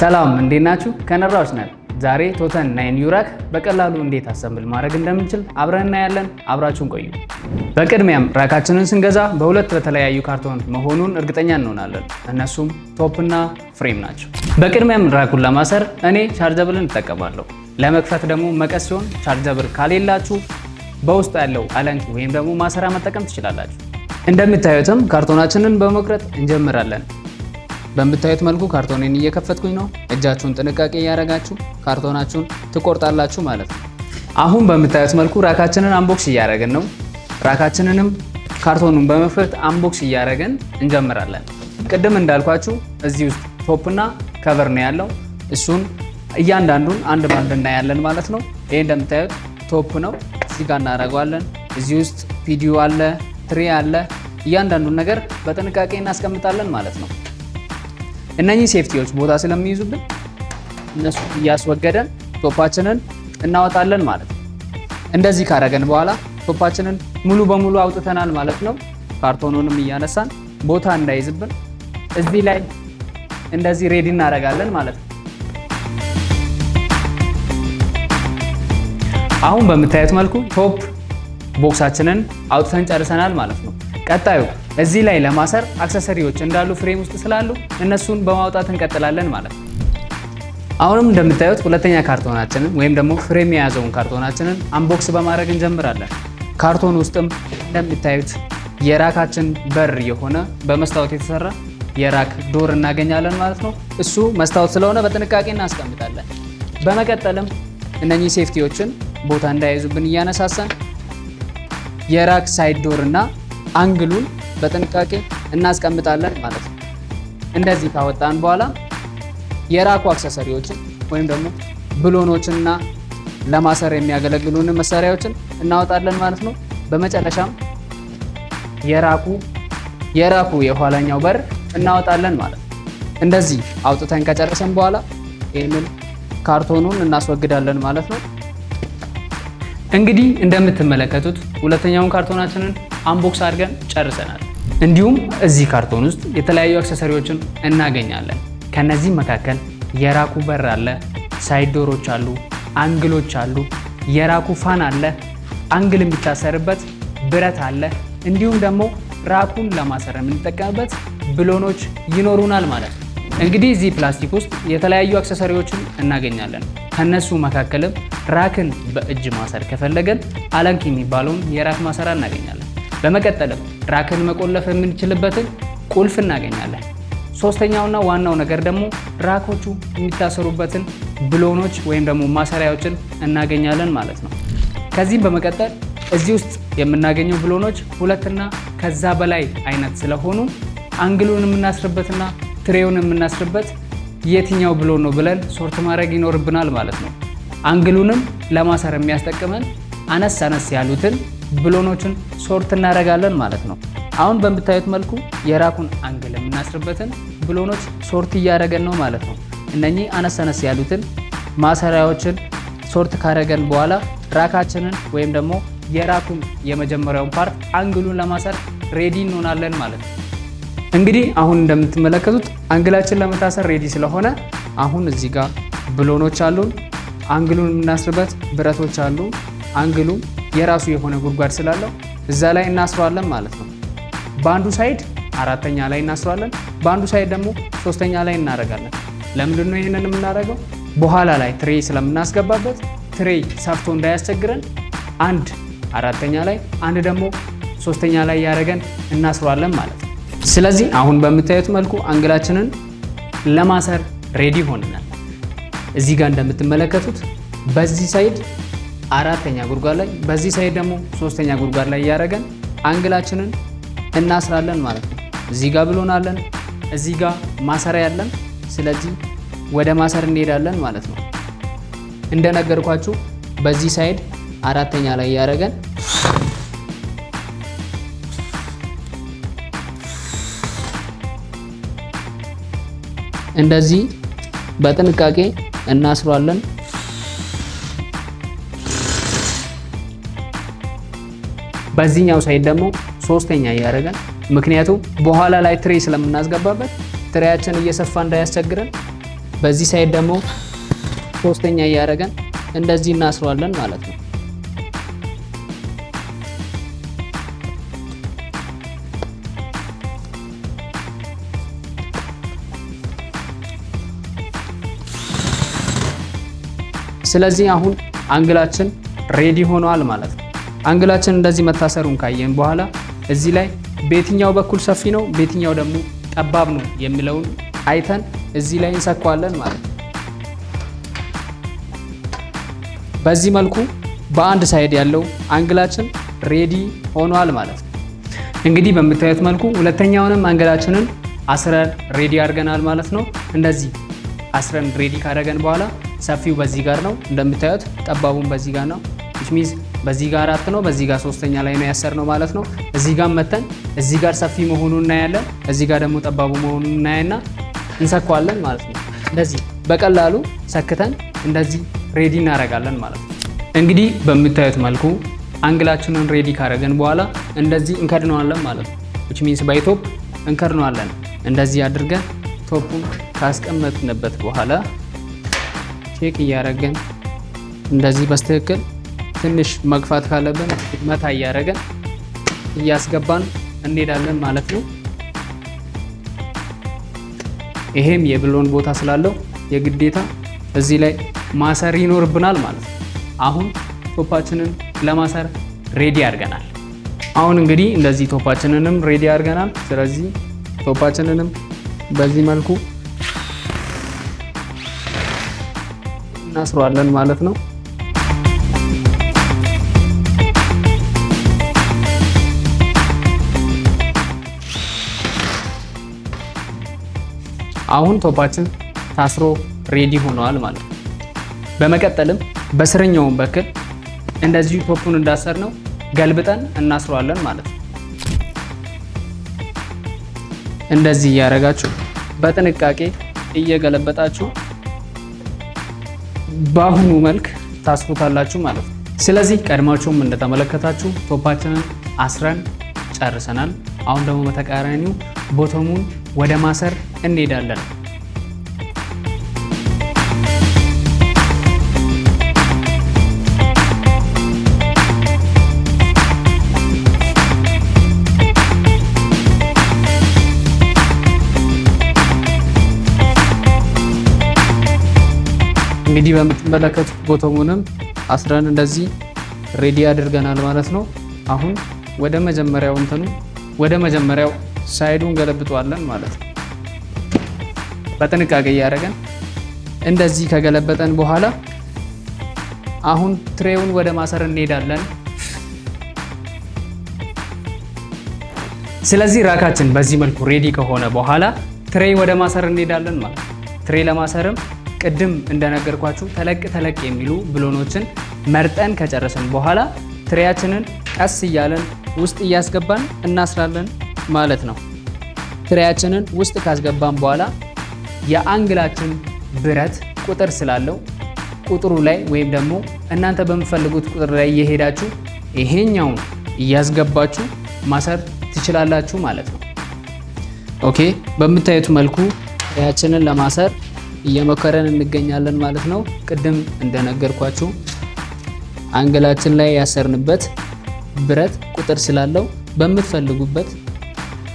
ሰላም፣ እንዴት ናችሁ? ከነራዎች ነን። ዛሬ ቶተን 9U rack በቀላሉ እንዴት assemble ማድረግ እንደምንችል አብረን እናያለን። አብራችሁን ቆዩ። በቅድሚያም rack ኣችንን ስንገዛ በሁለት በተለያዩ ካርቶን መሆኑን እርግጠኛ እንሆናለን። እነሱም top እና frame ናቸው። በቅድሚያም rack ኡን ለማሰር እኔ chargeable ን እጠቀማለሁ። ለመክፈት ደግሞ መቀስ ሲሆን chargeable ካሌላችሁ በውስጡ ያለው Allen key ወይም ደግሞ ማሰሪያ መጠቀም ትችላላችሁ። እንደምታዩትም ካርቶናችንን በመቁረጥ እንጀምራለን። በምታዩት መልኩ ካርቶኔን እየከፈትኩኝ ነው። እጃችሁን ጥንቃቄ እያደረጋችሁ ካርቶናችሁን ትቆርጣላችሁ ማለት ነው። አሁን በምታዩት መልኩ rack ኣችንን unbox እያደረግን ነው። Rack ኣችንንም ካርቶኑን በመክፈት unbox እያደረግን እንጀምራለን። ቅድም እንዳልኳችሁ እዚህ ውስጥ top እና cover ነው ያለው። እሱን እያንዳንዱን አንድ ባንድ እናያለን ማለት ነው። ይሄ እንደምታዩት top ነው። እዚህ ጋር እናደርገዋለን። እዚህ ውስጥ PDU አለ፣ tray አለ። እያንዳንዱን ነገር በጥንቃቄ እናስቀምጣለን ማለት ነው። እነኚህ safety ዎች ቦታ ስለሚይዙብን እነሱ እያስወገደን top ኣችንን እናወጣለን ማለት ነው። እንደዚህ ካደረገን በኋላ top ኣችንን ሙሉ በሙሉ አውጥተናል ማለት ነው። ካርቶኑንም እያነሳን ቦታ እንዳይዝብን እዚህ ላይ እንደዚህ ready እናደርጋለን ማለት ነው። አሁን በምታዩት መልኩ top box ኣችንን አውጥተን ጨርሰናል ማለት ነው። ቀጣዩ እዚህ ላይ ለማሰር accessory ዎች እንዳሉ frame ውስጥ ስላሉ እነሱን በማውጣት እንቀጥላለን ማለት ነው። አሁንም እንደምታዩት ሁለተኛ ካርቶናችንን ወይም ደግሞ frame የያዘውን ካርቶናችንን unbox በማድረግ እንጀምራለን። ካርቶን ውስጥም እንደምታዩት የ rack ኣችን በር የሆነ በመስታወት የተሰራ የ rack door እናገኛለን ማለት ነው። እሱ መስታወት ስለሆነ በጥንቃቄ እናስቀምጣለን። በመቀጠልም እነኚህ safety ዎችን ቦታ እንዳይዙብን እያነሳሳን የ rack side door እና angle ኡን በጥንቃቄ እናስቀምጣለን ማለት ነው። እንደዚህ ካወጣን በኋላ የ rack ኡ accessory ዎችን ወይም ደግሞ ብሎኖችንና ለማሰር የሚያገለግሉን መሳሪያዎችን እናወጣለን ማለት ነው። በመጨረሻም የ rack ኡ የኋላኛው በር እናወጣለን ማለት ነው። እንደዚህ አውጥተን ከጨረሰን በኋላ ይህንን ካርቶኑን እናስወግዳለን ማለት ነው። እንግዲህ እንደምትመለከቱት ሁለተኛውን ካርቶናችንን unbox አድርገን ጨርሰናል። እንዲሁም እዚህ ካርቶን ውስጥ የተለያዩ accessory ዎችን እናገኛለን። ከነዚህ መካከል የ rack ኡ በር አለ፣ side door ኦች አሉ፣ angle ኦች አሉ፣ የ rack ኡ fan አለ፣ angle የሚታሰርበት ብረት አለ፣ እንዲሁም ደግሞ rack ኡን ለማሰር የምንጠቀምበት ብሎኖች ይኖሩናል ማለት ነው። እንግዲህ እዚህ ፕላስቲክ ውስጥ የተለያዩ accessory ዎችን እናገኛለን። ከነሱ መካከልም rack ን በእጅ ማሰር ከፈለገን Allen key የሚባለውን የ rack ማሰሪያ እናገኛለን። በመቀጠልም rack ን መቆለፍ የምንችልበትን ቁልፍ እናገኛለን። ሶስተኛውና ዋናው ነገር ደግሞ rack ኦቹ የሚታሰሩበትን ብሎኖች ወይም ደግሞ ማሰሪያዎችን እናገኛለን ማለት ነው። ከዚህም በመቀጠል እዚህ ውስጥ የምናገኘው ብሎኖች ሁለትና ከዛ በላይ አይነት ስለሆኑ angle ኡን የምናስርበትና tray ውን የምናስርበት የትኛው ብሎን ነው ብለን sort ማድረግ ይኖርብናል ማለት ነው። Angle ኡንም ለማሰር የሚያስጠቅመን አነስ አነስ ያሉትን ብሎኖችን sort እናደርጋለን ማለት ነው። አሁን በምታዩት መልኩ የ rack ኡን angle የምናስርበትን ብሎኖች sort እያደረገን ነው ማለት ነው። እነኚህ አነስ አነስ ያሉትን ማሰሪያዎችን sort ካደረገን በኋላ rack ኣችንን ወይም ደግሞ የ rack ኡን የመጀመሪያውን part angle ኡን ለማሰር ready እንሆናለን ማለት ነው። እንግዲህ አሁን እንደምትመለከቱት angle ኣችን ለመታሰር ready ስለሆነ አሁን እዚህ ጋር ብሎኖች አሉን። Angle ኡን የምናስርበት ብረቶች አሉ። Angle ኡ የራሱ የሆነ ጉድጓድ ስላለው እዛ ላይ እናስረዋለን ማለት ነው። በአንዱ side አራተኛ ላይ እናስረዋለን፣ በአንዱ side ደግሞ ሶስተኛ ላይ እናደርጋለን። ለምንድን ነው ይህንን የምናደርገው? በኋላ ላይ tray ስለምናስገባበት tray ሰፍቶ እንዳያስቸግረን አንድ አራተኛ ላይ፣ አንድ ደግሞ ሶስተኛ ላይ ያደረገን እናስረዋለን ማለት ነው። ስለዚህ አሁን በምታዩት መልኩ angle ኣችንን ለማሰር ready ሆነናል። እዚህ ጋር እንደምትመለከቱት በዚህ side አራተኛ ጉድጓድ ላይ፣ በዚህ side ደግሞ ሶስተኛ ጉድጓድ ላይ እያደረገን angle ኣችንን እናስራለን ማለት ነው። እዚህ ጋር ብሎን አለን፣ እዚህ ጋር ማሰሪያ ያለን። ስለዚህ ወደ ማሰር እንሄዳለን ማለት ነው። እንደነገርኳችሁ በዚህ side አራተኛ ላይ እያደረገን እንደዚህ በጥንቃቄ እናስሯለን። በዚህኛው side ደግሞ ሶስተኛ እያደረገን፣ ምክንያቱም በኋላ ላይ tray ስለምናስገባበት tray ያችን እየሰፋ እንዳያስቸግረን በዚህ side ደግሞ ሶስተኛ እያደረገን እንደዚህ እናስረዋለን ማለት ነው። ስለዚህ አሁን angle ኣችን ready ሆኗል ማለት ነው። angle ኣችን እንደዚህ መታሰሩን ካየን በኋላ እዚህ ላይ በየትኛው በኩል ሰፊ ነው፣ በየትኛው ደግሞ ጠባብ ነው የሚለውን አይተን እዚህ ላይ እንሰካዋለን ማለት ነው። በዚህ መልኩ በአንድ side ያለው angle ኣችን ready ሆኗል ማለት ነው። እንግዲህ በምታዩት መልኩ ሁለተኛውንም angle ኣችንን አስረን ready አድርገናል ማለት ነው። እንደዚህ አስረን ready ካደረገን በኋላ ሰፊው በዚህ ጋር ነው እንደምታዩት፣ ጠባቡን በዚህ ጋር ነው። Which means በዚህ ጋር አራት ነው፣ በዚህ ጋር ሶስተኛ ላይ ነው ያሰርነው ማለት ነው። እዚህ ጋር መተን እዚህ ጋር ሰፊ መሆኑን እናያለን፣ እዚህ ጋር ደግሞ ጠባቡ መሆኑን እናያና እንሰካዋለን ማለት ነው። እንደዚህ በቀላሉ ሰክተን እንደዚህ ready እናደርጋለን ማለት ነው። እንግዲህ በምታዩት መልኩ angle ኣችንን ready ካደረገን በኋላ እንደዚህ እንከድነዋለን ማለት ነው። Which means by top እንከድነዋለን። እንደዚህ አድርገን top ኡን ካስቀመጥንበት በኋላ check እያደረገን እንደዚህ በትክክል ትንሽ መግፋት ካለብን መታ እያደረገን እያስገባን እንሄዳለን ማለት ነው። ይሄም የብሎን ቦታ ስላለው የግዴታ እዚህ ላይ ማሰር ይኖርብናል ማለት ነው። አሁን top ኣችንን ለማሰር ready አድርገናል። አሁን እንግዲህ እንደዚህ top ኣችንንም ready አድርገናል። ስለዚህ top ኣችንንም በዚህ መልኩ እናስረዋለን ማለት ነው። አሁን top ኣችን ታስሮ ready ሆኗል ማለት ነው። በመቀጠልም በስረኛውን በኩል እንደዚሁ top ኡን እንዳሰርነው ገልብጠን እናስረዋለን ማለት ነው። እንደዚህ እያደረጋችሁ በጥንቃቄ እየገለበጣችሁ በአሁኑ መልክ ታስሩታላችሁ ማለት ነው። ስለዚህ ቀድማችሁም እንደተመለከታችሁ top ኣችንን አስረን ጨርሰናል። አሁን ደግሞ በተቃራኒው bottom ኡን ወደ ማሰር እንሄዳለን። እንግዲህ በምትመለከቱት bottom ኡንም አስረን እንደዚህ ready አድርገናል ማለት ነው። አሁን ወደ መጀመሪያው እንትኑ ወደ መጀመሪያው side ኡን ገለብጠዋለን ማለት ነው። በጥንቃቄ እያደረገን እንደዚህ ከገለበጠን በኋላ አሁን tray ውን ወደ ማሰር እንሄዳለን። ስለዚህ rack ኣችን በዚህ መልኩ ready ከሆነ በኋላ tray ወደ ማሰር እንሄዳለን ማለት ነው። Tray ለማሰርም ቅድም እንደነገርኳችሁ ተለቅ ተለቅ የሚሉ ብሎኖችን መርጠን ከጨረስን በኋላ tray ኣችንን ቀስ እያለን ውስጥ እያስገባን እናስራለን ማለት ነው። Tray ኣችንን ውስጥ ካስገባን በኋላ የ angle ኣችን ብረት ቁጥር ስላለው ቁጥሩ ላይ ወይም ደግሞ እናንተ በምትፈልጉት ቁጥር ላይ እየሄዳችሁ ይሄኛውን እያስገባችሁ ማሰር ትችላላችሁ ማለት ነው። Okay፣ በምታዩት መልኩ tray ኣችንን ለማሰር እየሞከረን እንገኛለን ማለት ነው። ቅድም እንደነገርኳችሁ angle ኣችን ላይ ያሰርንበት ብረት ቁጥር ስላለው በምትፈልጉበት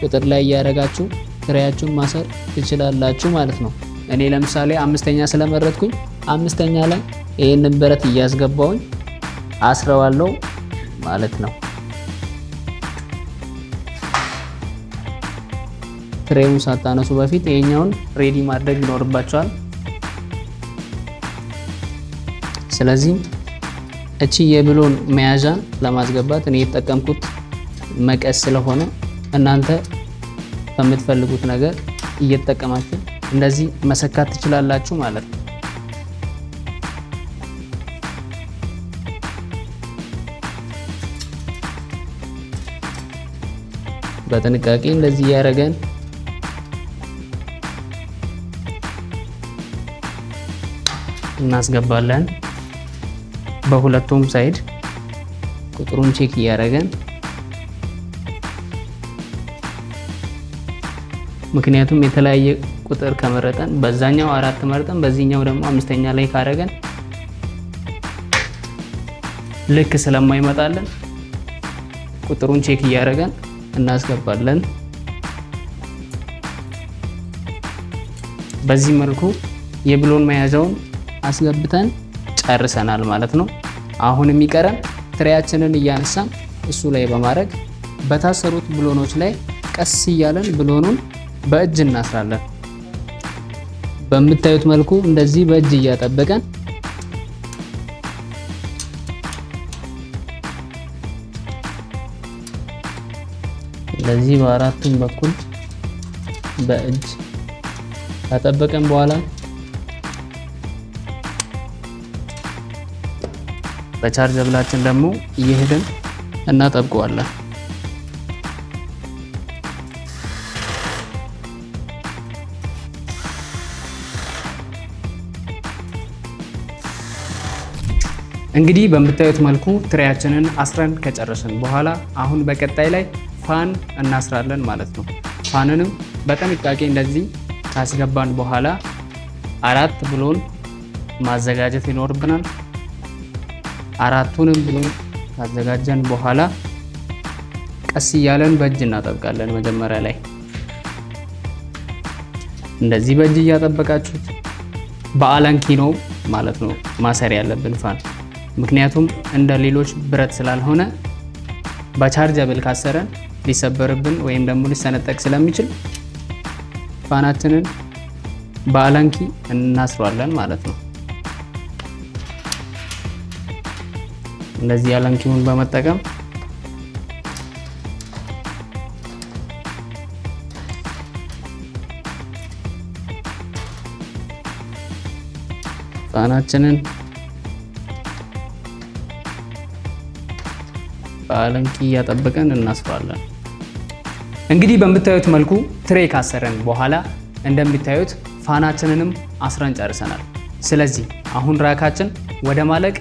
ቁጥር ላይ እያደረጋችሁ tray ኣችሁን ማሰር ትችላላችሁ ማለት ነው። እኔ ለምሳሌ አምስተኛ ስለመረጥኩኝ አምስተኛ ላይ ይህንን ብረት እያስገባውኝ አስረዋለሁ ማለት ነው። Tray ውን ሳታነሱ በፊት ይሄኛውን ready ማድረግ ይኖርባችኋል። ስለዚህ እቺ የብሎን መያዣን ለማስገባት እኔ የተጠቀምኩት መቀስ ስለሆነ እናንተ በምትፈልጉት ነገር እየተጠቀማችሁ እንደዚህ መሰካት ትችላላችሁ ማለት ነው። በጥንቃቄ እንደዚህ እያደረገን እናስገባለን። በሁለቱም side ቁጥሩን check እያደረገን፣ ምክንያቱም የተለያየ ቁጥር ከመረጠን በዛኛው 4 መርጠን በዚህኛው ደግሞ 5ኛ ላይ ካረገን ልክ ስለማይመጣልን ቁጥሩን check እያደረገን እናስገባለን። በዚህ መልኩ የብሎን መያዣውን አስገብተን ጨርሰናል ማለት ነው። አሁን የሚቀረን tray ያችንን እያነሳን እሱ ላይ በማድረግ በታሰሩት ብሎኖች ላይ ቀስ እያለን ብሎኑን በእጅ እናስራለን። በምታዩት መልኩ እንደዚህ በእጅ እያጠበቀን እንደዚህ በአራቱም በኩል በእጅ ካጠበቀን በኋላ በ chargeable ኣችን ደግሞ እየሄድን እናጠብቀዋለን። እንግዲህ በምታዩት መልኩ tray ያችንን አስረን ከጨረስን በኋላ አሁን በቀጣይ ላይ fan እናስራለን ማለት ነው። Fan ንም በጥንቃቄ እንደዚህ ካስገባን በኋላ 4 ብሎን ማዘጋጀት ይኖርብናል። 4ቱንም ብሎን ካዘጋጀን በኋላ ቀስ እያለን በእጅ እናጠብቃለን። መጀመሪያ ላይ እንደዚህ በእጅ እያጠበቃችሁት በ Allen key ነው ማለት ነው ማሰር ያለብን fan። ምክንያቱም እንደ ሌሎች ብረት ስላልሆነ በ chargeable ካሰረን ሊሰበርብን ወይም ደግሞ ሊሰነጠቅ ስለሚችል fan ኣችንን በ Allen key እናስሯለን ማለት ነው። እንደዚህ Allen key ውን በመጠቀም fan ኣችንን በ Allen key እያጠበቀን እናስሯለን። እንግዲህ በምታዩት መልኩ tray ካሰረን በኋላ እንደምታዩት fan ኣችንንም አስረን ጨርሰናል። ስለዚህ አሁን rack ኣችን ወደ ማለቅ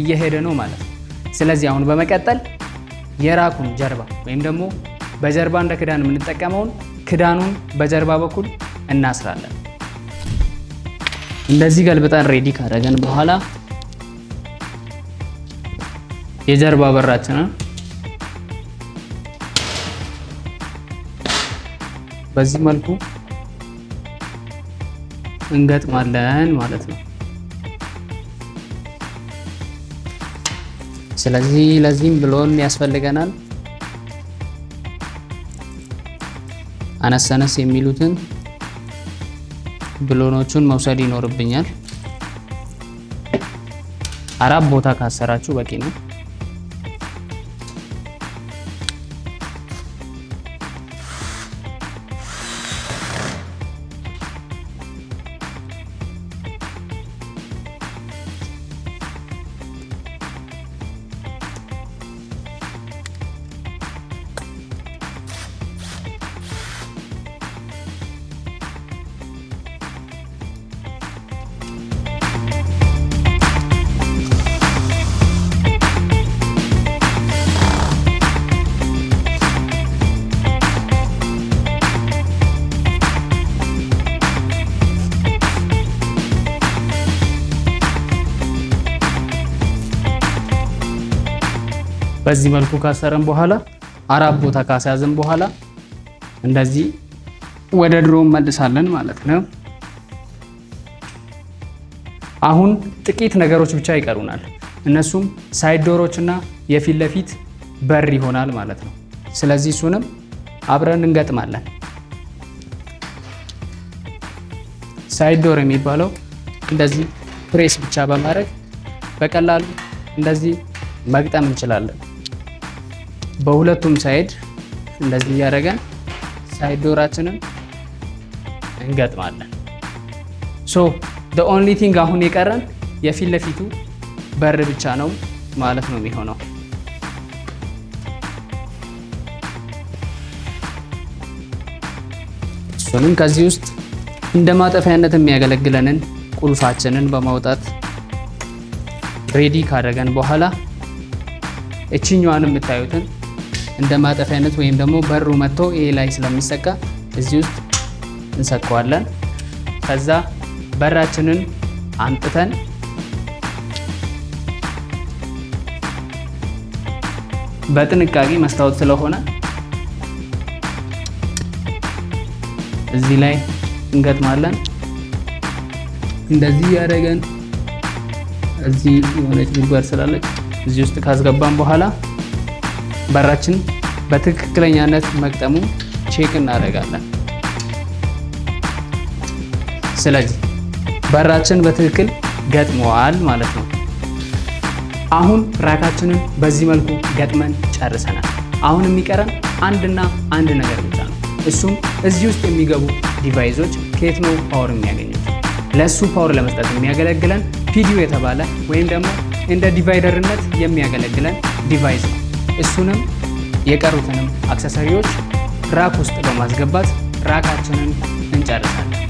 እየሄደ ነው ማለት ነው። ስለዚህ አሁን በመቀጠል የ rack ኡን ጀርባ ወይም ደግሞ በጀርባ እንደ ክዳን የምንጠቀመውን ክዳኑን በጀርባ በኩል እናስራለን። እንደዚህ ገልብጠን ready ካደረገን በኋላ የጀርባ በራችንን በዚህ መልኩ እንገጥማለን ማለት ነው። ስለዚህ ለዚህም ብሎን ያስፈልገናል። አነስ አነስ የሚሉትን ብሎኖቹን መውሰድ ይኖርብኛል። 4 ቦታ ካሰራችሁ በቂ ነው። በዚህ መልኩ ካሰረን በኋላ 4 ቦታ ካስያዝን በኋላ እንደዚህ ወደ ድሮ መልሳለን ማለት ነው። አሁን ጥቂት ነገሮች ብቻ ይቀሩናል። እነሱም side door ኦች እና የፊት ለፊት በር ይሆናል ማለት ነው። ስለዚህ እሱንም አብረን እንገጥማለን። Side door የሚባለው እንደዚህ ፕሬስ ብቻ በማድረግ በቀላሉ እንደዚህ መግጠም እንችላለን። በሁለቱም side እንደዚህ እያደረገን side door ኣችንን እንገጥማለን። So the only thing አሁን የቀረን የፊት ለፊቱ በር ብቻ ነው ማለት ነው የሚሆነው። እሱንም ከዚህ ውስጥ እንደ ማጠፊያነት የሚያገለግለንን ቁልፋችንን በማውጣት ready ካደረገን በኋላ እቺኛዋን የምታዩትን እንደ ማጠፊያነት ወይም ደግሞ በሩ መጥቶ ይሄ ላይ ስለሚሰካ እዚህ ውስጥ እንሰካዋለን። ከዛ በራችንን አምጥተን በጥንቃቄ መስታወት ስለሆነ እዚህ ላይ እንገጥማለን። እንደዚህ ያደረገን እዚህ የሆነች ጉድጓድ ስላለች እዚህ ውስጥ ካስገባን በኋላ በራችን በትክክለኛነት መግጠሙ check እናደርጋለን። ስለዚህ በራችን በትክክል ገጥመዋል ማለት ነው። አሁን rack ኣችንን በዚህ መልኩ ገጥመን ጨርሰናል። አሁን የሚቀረን አንድና አንድ ነገር ብቻ ነው። እሱም እዚህ ውስጥ የሚገቡ device ኦች ከየት ነው power የሚያገኙት? ለእሱ power ለመስጠት የሚያገለግለን PDU የተባለ ወይም ደግሞ እንደ divider ነት የሚያገለግለን device ነው። እሱንም የቀሩትንም accessory ዎች rack ውስጥ በማስገባት rack ኣችንን እንጨርሳለን።